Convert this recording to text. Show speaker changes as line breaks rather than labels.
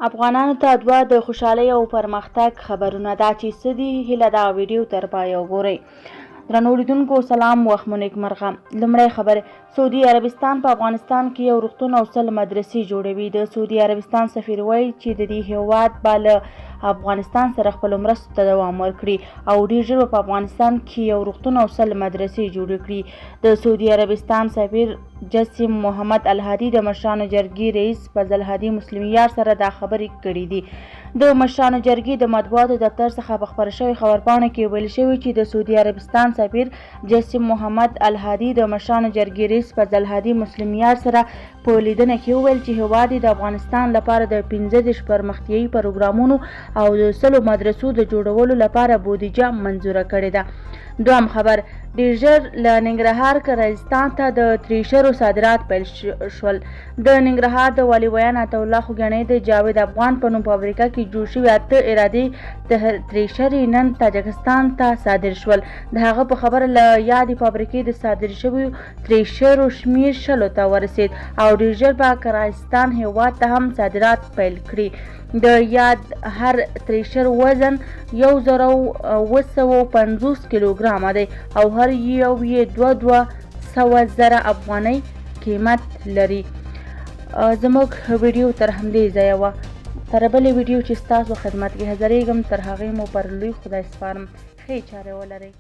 افغانانو ته دوه د خوشحالۍ او پرمختګ خبرونه دا چې څه دي، هیله دا ویډیو تر پایه وګورئ. درنو لیدونکو سلام، وخت مو نیکمرغه. لومړی خبر، سعودي عربستان په افغانستان کې یو روغتون او 100 مدرسې جوړوي. د سعودي عربستان سفیر وایي چې د دې هیواد به له افغانستان سره خپلو مرستو ته دوام ورکړي او ډیر ژر به په افغانستان کې یو روغتون او 100 مدرسې جوړې کړي. د سعودي عربستان سفیر جسیم محمد الهادي د مشرانو جرګې رئیس فضل هادي مسلمیار سره دا خبرې کړې دي. د مشرانو جرګې د مطبوعاتو دفتر څخه په خپره شوې خبرپاڼه کې ویل شوي چې د سعودي عربستان سفیر جسیم محمد الهادي د مشرانو جرګې رئیس فضل هادي مسلمیار سره په لیدنه کې وویل چې هیواد یې د افغانستان لپاره د 35 پرمختیایي پروګرامونو او د 100 مدرسو د جوړولو لپاره بودیجه منظوره کړې ده. دوهم خبر، ډېر ژر له ننګرهار قرغیزستان ته د تریشرو صادرات پیل شول. د ننګرهار د والي ویاند عطاالله خوږیاڼي د جاوید افغان په نوم فابریکه کې جوړ شوي 8 ارادي تریشرې نن تاجکستان ته صادر شول. د هغه په خبره له یادې فابریکې د صادر شویو تریشرو شمېر 20 ته ورسېد او ډېر ژر به قرغیزستان هېواد ته هم صادرات پیل کړي. د یاد هر تریشر وزن 1750 کیلوګرامه دی او هر یو یې 200,000 افغانۍ قیمت لري. زموږ ویډیو تر همدې ځایه وه. تر بلې ویډیو چې ستاسو خدمت کې حاضرېږم، تر هغې مو پر لوی خدای سپارم. ښې چارې ولرئ.